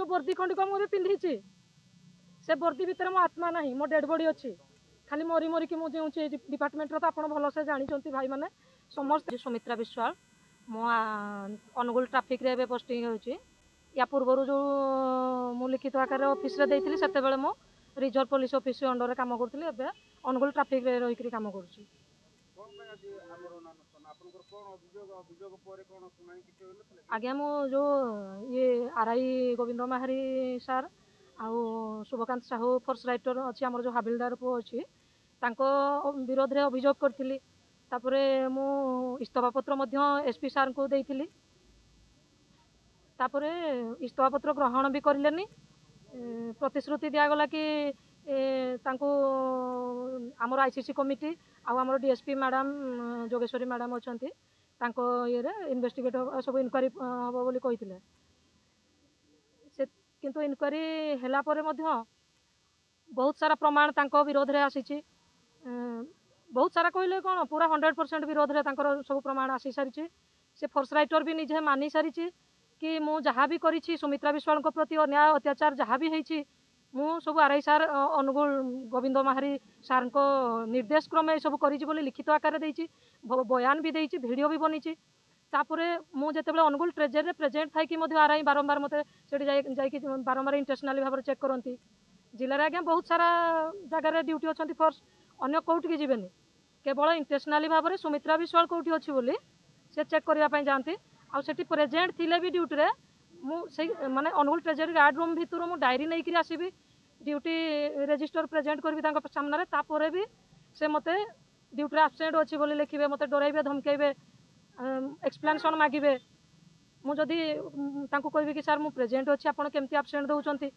ଯେଉଁ ବର୍ଦ୍ଦି ଖଣ୍ଡିକ ମୁଁ ଏବେ ପିନ୍ଧିଛି, ସେ ବର୍ଦ୍ଦି ଭିତରେ ମୋ ଆତ୍ମା ନାହିଁ, ମୋ ଡେଡ୍ ବଡି ଅଛି। ଖାଲି ମରି ମରିକି ମୁଁ ଜିଉଁଛି ଏଇ ଡିପାର୍ଟମେଣ୍ଟର। ତ ଆପଣ ଭଲସେ ଜାଣିଛନ୍ତି ଭାଇମାନେ ସମସ୍ତେ। ସୁମିତ୍ରା ବିଶ୍ୱାଳ, ମୁଁ ଅନୁଗୁଳ ଟ୍ରାଫିକରେ ଏବେ ପୋଷ୍ଟିଂ ହେଉଛି। ୟା ପୂର୍ବରୁ ଯେଉଁ ମୁଁ ଲିଖିତ ଆକାରରେ ଅଫିସରେ ଦେଇଥିଲି, ସେତେବେଳେ ମୁଁ ରିଜର୍ଭ ପୋଲିସ ଅଫିସ ଅଣ୍ଡରରେ କାମ କରୁଥିଲି। ଏବେ ଅନୁଗୁଳ ଟ୍ରାଫିକରେ ରହିକରି କାମ କରୁଛି। କ'ଣ ପାଇଁ ଆଜି ଆମରଣ ଅନଶନ? ଆପଣଙ୍କର କ'ଣ ଅଭିଯୋଗ? ଅଭିଯୋଗ ପରେ କ'ଣ ଶୁଣାଣି କିଛି ହୋଇନଥିଲା କି? ଆଜ୍ଞା, ମୁଁ ଯେଉଁ ଇଏ ଆର୍ I Gobinda Mahari sir ଆଉ ଶୁଭକାନ୍ତ ସାହୁ, ଫୋର୍ସ ରାଇଟର ଅଛି ଆମର, ଯେଉଁ ହାବିଲଦାର ପୁଅ ଅଛି, ତାଙ୍କ ବିରୋଧରେ ଅଭିଯୋଗ କରିଥିଲି। ତାପରେ ମୁଁ ଇସ୍ତଫା ପତ୍ର ମଧ୍ୟ ଏସ୍ ପି ସାର୍ଙ୍କୁ ଦେଇଥିଲି। ତାପରେ ଇସ୍ତଫା ପତ୍ର ଗ୍ରହଣ ବି କରିଲେନି। ପ୍ରତିଶ୍ରୁତି ଦିଆଗଲା କି ତାଙ୍କୁ ଆମର ଆଇସିସି କମିଟି ଆଉ ଆମର ଡିଏସ୍ପି ମ୍ୟାଡ଼ାମ୍, ଯୋଗେଶ୍ୱରୀ ମ୍ୟାଡ଼ାମ୍ ଅଛନ୍ତି, ତାଙ୍କ ଇଏରେ ଇନଭେଷ୍ଟିଗେଟ୍ ସବୁ ଇନକ୍ୱାରି ହେବ ବୋଲି କହିଥିଲେ ସେ। କିନ୍ତୁ ଇନକ୍ୱାରି ହେଲା ପରେ ମଧ୍ୟ ବହୁତ ସାରା ପ୍ରମାଣ ତାଙ୍କ ବିରୋଧରେ ଆସିଛି। ବହୁତ ସାରା କହିଲେ କ'ଣ, ପୁରା 100% ବିରୋଧରେ ତାଙ୍କର ସବୁ ପ୍ରମାଣ ଆସିସାରିଛି। ସେ ଫୋର୍ସ ରାଇଟର ବି ନିଜେ ମାନି ସାରିଛି କି ମୁଁ ଯାହା ବି କରିଛି, ସୁମିତ୍ରା ବିଶ୍ୱାଳଙ୍କ ପ୍ରତି ଅନ୍ୟାୟ ଅତ୍ୟାଚାର ଯାହା ବି ହେଇଛି, ମୁଁ ସବୁ ଆର୍ I sir, Angul Gobinda Mahari ସାର୍ଙ୍କ ନିର୍ଦ୍ଦେଶ କ୍ରମେ ଏସବୁ କରିଛି ବୋଲି ଲିଖିତ ଆକାରରେ ଦେଇଛି, ବୟାନ ବି ଦେଇଛି, ଭିଡ଼ିଓ ବି ବନିଛି। ତାପରେ ମୁଁ ଯେତେବେଳେ ଅନୁଗୁଳ ଟ୍ରେଜେରୀରେ ପ୍ରେଜେଣ୍ଟ ଥାଇକି ମଧ୍ୟ ଆର୍ I ବାରମ୍ବାର ମୋତେ ସେଠି ଯାଇକି ବାରମ୍ବାର ଇଣ୍ଟେନ୍ସନାଲି ଭାବରେ ଚେକ୍ କରନ୍ତି। ଜିଲ୍ଲାରେ ଆଜ୍ଞା ବହୁତ ସାରା ଜାଗାରେ ଡ୍ୟୁଟି ଅଛନ୍ତି ଫୋର୍ସ, ଅନ୍ୟ କେଉଁଠିକି ଯିବେନି। କେବଳ ଇଣ୍ଟେନ୍ସନାଲି ଭାବରେ ସୁମିତ୍ରା ବିଶ୍ୱାଳ କେଉଁଠି ଅଛି ବୋଲି ସେ ଚେକ୍ କରିବା ପାଇଁ ଯାଆନ୍ତି। ଆଉ ସେଠି ପ୍ରେଜେଣ୍ଟ ଥିଲେ ବି ଡ୍ୟୁଟିରେ ମୁଁ ସେଇ ମାନେ ଅନୁଗୁଳ ଟ୍ରେଜେରୀ ଗାର୍ଡ଼ ରୁମ୍ ଭିତରୁ ମୁଁ ଡାଏରୀ ନେଇକିରି ଆସିବି, ଡ୍ୟୁଟି ରେଜିଷ୍ଟର ପ୍ରେଜେଣ୍ଟ କରିବି ତାଙ୍କ ସାମ୍ନାରେ। ତାପରେ ବି ସେ ମୋତେ ଡ୍ୟୁଟିରେ ଆବସେଣ୍ଟ ଅଛି ବୋଲି ଲେଖିବେ, ମୋତେ ଡରାଇବେ, ଧମକେଇବେ, ଏକ୍ସପ୍ଲାନେସନ୍ ମାଗିବେ। ମୁଁ ଯଦି ତାଙ୍କୁ କହିବି କି ସାର୍, ମୁଁ ପ୍ରେଜେଣ୍ଟ ଅଛି, ଆପଣ କେମିତି ଆବସେଣ୍ଟ ଦେଉଛନ୍ତି?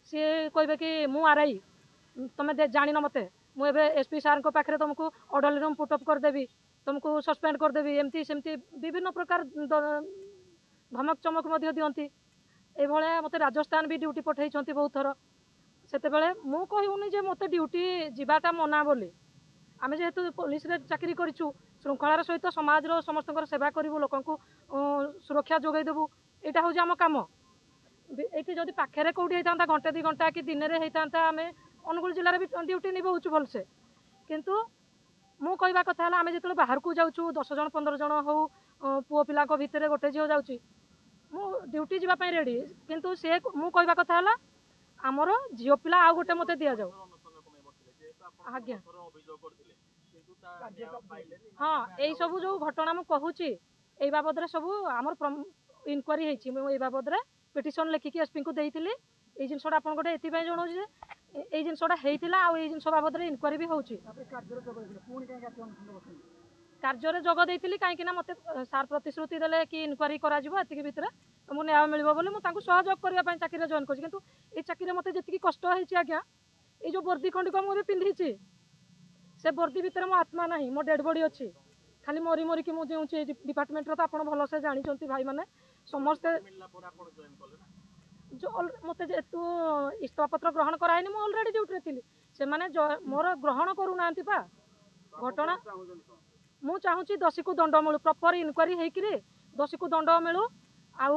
ସିଏ କହିବେ କି ମୁଁ ଆର୍ I, ତୁମେ ଜାଣିନ ମୋତେ, ମୁଁ ଏବେ ଏସ୍ ପି ସାର୍ଙ୍କ ପାଖରେ ତୁମକୁ ଅର୍ଡ଼ରଲି ରୁମ୍ ପୁଟଅପ୍ କରିଦେବି, ତୁମକୁ ସସ୍ପେଣ୍ଡ କରିଦେବି, ଏମିତି ସେମିତି ବିଭିନ୍ନ ପ୍ରକାର ଧମକ ଚମକ ମଧ୍ୟ ଦିଅନ୍ତି। ଏଇଭଳିଆ ମୋତେ ରାଜସ୍ଥାନ ବି ଡ୍ୟୁଟି ପଠାଇଛନ୍ତି ବହୁତ ଥର। ସେତେବେଳେ ମୁଁ କହିବୁନି ଯେ ମୋତେ ଡ୍ୟୁଟି ଯିବାଟା ମନା ବୋଲି। ଆମେ ଯେହେତୁ ପୋଲିସରେ ଚାକିରି କରିଛୁ, ଶୃଙ୍ଖଳାର ସହିତ ସମାଜର ସମସ୍ତଙ୍କର ସେବା କରିବୁ, ଲୋକଙ୍କୁ ସୁରକ୍ଷା ଯୋଗାଇ ଦେବୁ, ଏଇଟା ହେଉଛି ଆମ କାମ। ଏଇଠି ଯଦି ପାଖରେ କେଉଁଠି ହେଇଥାନ୍ତା, ଘଣ୍ଟେ 2 ଘଣ୍ଟା କି ଦିନରେ ହେଇଥାନ୍ତା, ଆମେ ଅନୁଗୁଳ ଜିଲ୍ଲାରେ ବି ଡ୍ୟୁଟି ନିଭଉଛୁ ଭଲସେ। କିନ୍ତୁ ମୁଁ କହିବା କଥା ହେଲା, ଆମେ ଯେତେବେଳେ ବାହାରକୁ ଯାଉଛୁ, 10 ଜଣ 15 ଜଣ ହଉ, ପୁଅ ପିଲାଙ୍କ ଭିତରେ ଗୋଟେ ଝିଅ ଯାଉଛି, ମୁଁ ଡ୍ୟୁଟି ଯିବା ପାଇଁ ରେଡ଼ି। କିନ୍ତୁ ସେ ମୁଁ କହିବା କଥା ହେଲା, ଆମର ଝିଅ ପିଲା ଆଉ ଗୋଟେ ମୋତେ ଦିଆଯାଉ। ଆଜ୍ଞା ହଁ, ଏଇସବୁ ଯେଉଁ ଘଟଣା ମୁଁ କହୁଛି, ଏଇ ବାବଦରେ ସବୁ ଆମର ଇନକ୍ୱାରି ହେଇଛି। ମୁଁ ଏଇ ବାବଦରେ ପିଟିସନ୍ ଲେଖିକି ଏସ୍ପିଙ୍କୁ ଦେଇଥିଲି। ଏଇ ଜିନିଷଟା ଆପଣଙ୍କୁ ଗୋଟେ ଏଥିପାଇଁ ଜଣାଉଛି ଯେ ଏଇ ଜିନିଷଟା ହେଇଥିଲା ଆଉ ଏଇ ଜିନିଷ ବାବଦରେ ଇନକ୍ୱାରି ବି ହେଉଛି। ତାପରେ କାର୍ଯ୍ୟରେ ଯୋଗ ଦେଇଥିଲେ, ପୁଣି କାହିଁକି ଆଜି ଅନଶନରେ ବସିଛନ୍ତି? କାର୍ଯ୍ୟରେ ଯୋଗ ଦେଇଥିଲି କାହିଁକି ନା ମୋତେ ସାର୍ ପ୍ରତିଶ୍ରୁତି ଦେଲେ କି ଇନକ୍ୱାରି କରାଯିବ, ଏତିକି ଭିତରେ ତମକୁ ନ୍ୟାୟ ମିଳିବ ବୋଲି ମୁଁ ତାଙ୍କୁ ସହଯୋଗ କରିବା ପାଇଁ ଚାକିରିରେ ଜଏନ୍ କରିଛି। କିନ୍ତୁ ଏଇ ଚାକିରିରେ ମୋତେ ଯେତିକି କଷ୍ଟ ହେଇଛି ଆଜ୍ଞା, ଏଇ ଯେଉଁ ବର୍ଦ୍ଦି ଖଣ୍ଡିକ ମୁଁ ଏବେ ପିନ୍ଧିଛି, ସେ ବର୍ଦ୍ଦି ଭିତରେ ମୋ ଆତ୍ମା ନାହିଁ, ମୋ ଡେଡ୍ ବଡି ଅଛି। ଖାଲି ମରି ମରିକି ମୁଁ ଜିଉଁଛି ଏଇ ଡିପାର୍ଟମେଣ୍ଟର। ତ ଆପଣ ଭଲସେ ଜାଣିଛନ୍ତି ଭାଇମାନେ ସମସ୍ତେ। ଯେଉଁ ମୋତେ ଯେହେତୁ ଇସ୍ତଫାପତ୍ର ଗ୍ରହଣ କରାହେଇନି, ମୁଁ ଅଲରେଡ଼ି ଡ୍ୟୁଟିରେ ଥିଲି। ସେମାନେ ମୋର ଗ୍ରହଣ କରୁନାହାନ୍ତି ପା ଘଟଣା। ଚାହୁଁଛନ୍ତି କ'ଣ? ମୁଁ ଚାହୁଁଛି ଦୋଷୀକୁ ଦଣ୍ଡ ମିଳୁ, ପ୍ରପର ଇନକ୍ୱାରି ହେଇକିରି ଦୋଷୀକୁ ଦଣ୍ଡ ମିଳୁ। ଆଉ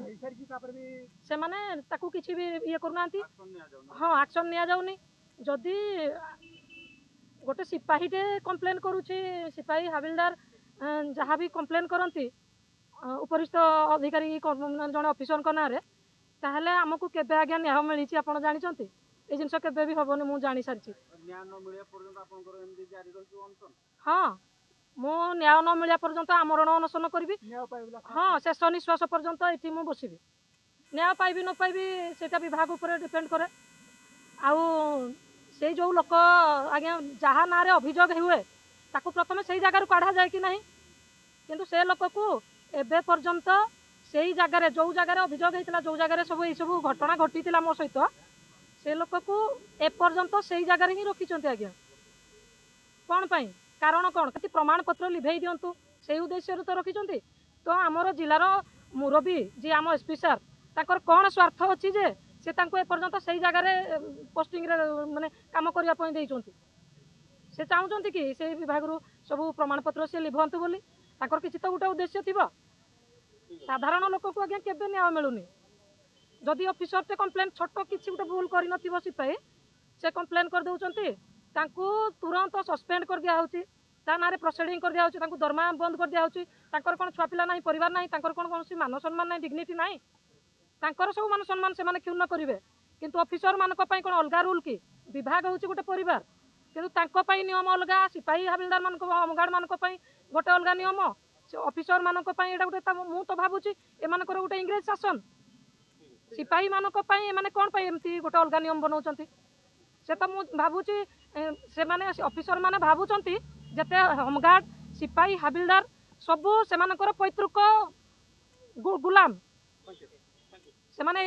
ହେଇସାରିଛି, ତାପରେ ବି ସେମାନେ ତାକୁ କିଛି ବି ଇଏ କରୁନାହାନ୍ତି। ଆକ୍ସନ୍ ନିଆଯାଉନି। ହଁ, ଆକ୍ସନ୍ ନିଆଯାଉନି। ଯଦି ଗୋଟେ ସିପାହୀଟେ କମ୍ପ୍ଲେନ୍ କରୁଛି, ସିପାହୀ, ହାବିଲଦାର ଯାହା ବି କମ୍ପ୍ଲେନ୍ କରନ୍ତି ଉପରିସ୍ଥ ଅଧିକାରୀ ଜଣେ ଅଫିସରଙ୍କ ନାଁରେ, ତାହେଲେ ଆମକୁ କେବେ ଆଜ୍ଞା ନ୍ୟାୟ ମିଳିଛି ଆପଣ ଜାଣିଛନ୍ତି? ଏଇ ଜିନିଷ କେବେ ବି ହେବନି, ମୁଁ ଜାଣିସାରିଛି। ନ୍ୟାୟ ନ ମିଳିବା ପର୍ଯ୍ୟନ୍ତ ଆପଣଙ୍କର ଏମିତି ଜାରି ରହିଯିବ ଅନଶନ? ହଁ, ମୁଁ ନ୍ୟାୟ ନ ମିଳିବା ପର୍ଯ୍ୟନ୍ତ ଆମରଣ ଅନଶନ କରିବି। ନ୍ୟାୟ ପାଇଲା ହଁ, ଶେଷ ନିଶ୍ୱାସ ପର୍ଯ୍ୟନ୍ତ ଏଠି ମୁଁ ବସିବି। ନ୍ୟାୟ ପାଇବି ନ ପାଇବି, ସେଇଟା ବିଭାଗ ଉପରେ ଡିପେଣ୍ଡ କରେ। ଆଉ ସେଇ ଯେଉଁ ଲୋକ ଆଜ୍ଞା, ଯାହା ନାଁରେ ଅଭିଯୋଗ ହୁଏ, ତାକୁ ପ୍ରଥମେ ସେଇ ଜାଗାରୁ କଢ଼ାଯାଏ କି ନାହିଁ? କିନ୍ତୁ ସେ ଲୋକକୁ ଏବେ ପର୍ଯ୍ୟନ୍ତ ସେଇ ଜାଗାରେ, ଯେଉଁ ଜାଗାରେ ଅଭିଯୋଗ ହେଇଥିଲା, ଯେଉଁ ଜାଗାରେ ସବୁ ଏଇସବୁ ଘଟଣା ଘଟିଥିଲା ମୋ ସହିତ, ସେ ଲୋକକୁ ଏପର୍ଯ୍ୟନ୍ତ ସେଇ ଜାଗାରେ ହିଁ ରଖିଛନ୍ତି ଆଜ୍ଞା। କ'ଣ ପାଇଁ? କାରଣ କ'ଣ? କିଛି ପ୍ରମାଣପତ୍ର ଲିଭେଇ ଦିଅନ୍ତୁ, ସେଇ ଉଦ୍ଦେଶ୍ୟରେ ତ ରଖିଛନ୍ତି। ତ ଆମର ଜିଲ୍ଲାର ମୁରବୀ ଯିଏ ଆମ ଏସ୍ ପି ସାର୍, ତାଙ୍କର କ'ଣ ସ୍ୱାର୍ଥ ଅଛି ଯେ ସେ ତାଙ୍କୁ ଏପର୍ଯ୍ୟନ୍ତ ସେଇ ଜାଗାରେ ପୋଷ୍ଟିଂରେ ମାନେ କାମ କରିବା ପାଇଁ ଦେଇଛନ୍ତି? ସେ ଚାହୁଁଛନ୍ତି କି ସେଇ ବିଭାଗରୁ ସବୁ ପ୍ରମାଣପତ୍ର ସେ ଲିଭନ୍ତୁ ବୋଲି? ତାଙ୍କର କିଛି ତ ଗୋଟେ ଉଦ୍ଦେଶ୍ୟ ଥିବ। ସାଧାରଣ ଲୋକକୁ ଆଜ୍ଞା କେବେ ନ୍ୟାୟ ମିଳୁନି। ଯଦି ଯଦି ଅଫିସରଟେ କମ୍ପ୍ଲେନ୍, ଛୋଟ କିଛି ଗୋଟେ ଭୁଲ କରିନଥିବ ସିପାହୀ, ସେ କମ୍ପ୍ଲେନ୍ କରିଦେଉଛନ୍ତି, ତାଙ୍କୁ ତୁରନ୍ତ ସସ୍ପେଣ୍ଡ କରିଦିଆହେଉଛି, ତା ନାଁରେ ପ୍ରୋସିଡ଼ିଂ କରିଦିଆହେଉଛି, ତାଙ୍କୁ ଦରମା ବନ୍ଦ କରିଦିଆହେଉଛି। ତାଙ୍କର କ'ଣ ଛୁଆ ପିଲା ନାହିଁ, ପରିବାର ନାହିଁ? ତାଙ୍କର କ'ଣ କୌଣସି ମାନ ସମ୍ମାନ ନାହିଁ, ଡିଗ୍ନିଟି ନାହିଁ? ତାଙ୍କର ସବୁ ମାନ ସମ୍ମାନ ସେମାନେ କ୍ଷୁଣ୍ଣ କରିବେ, କିନ୍ତୁ ଅଫିସରମାନଙ୍କ ପାଇଁ କ'ଣ ଅଲଗା ରୁଲ୍ କି? ବିଭାଗ ହେଉଛି ଗୋଟେ ପରିବାର, କିନ୍ତୁ ତାଙ୍କ ପାଇଁ ନିୟମ ଅଲଗା। ସିପାହୀ ହାବିଲଦାର ମାନଙ୍କ, ହୋମଗାର୍ଡ ମାନଙ୍କ ପାଇଁ ଗୋଟେ ଅଲଗା ନିୟମ, ସେ ଅଫିସର ମାନଙ୍କ ପାଇଁ ଏଇଟା ଗୋଟେ ମୁଁ ତ ଭାବୁଛି ଏମାନଙ୍କର ଗୋଟେ ଇଂରେଜ ଶାସନ। ସିପାହୀ ମାନଙ୍କ ପାଇଁ ଏମାନେ କ'ଣ ପାଇଁ ଏମିତି ଗୋଟେ ଅଲଗା ନିୟମ ବନାଉଛନ୍ତି? ସେ ତ ମୁଁ ଭାବୁଛି ସେମାନେ ଅଫିସର ମାନେ ଭାବୁଛନ୍ତି ଯେତେ ହୋମଗାର୍ଡ, ସିପାହୀ, ହାବିଲଦାର ସବୁ ସେମାନଙ୍କର ପୈତୃକ ଗୁଲାମ ସେମାନେ।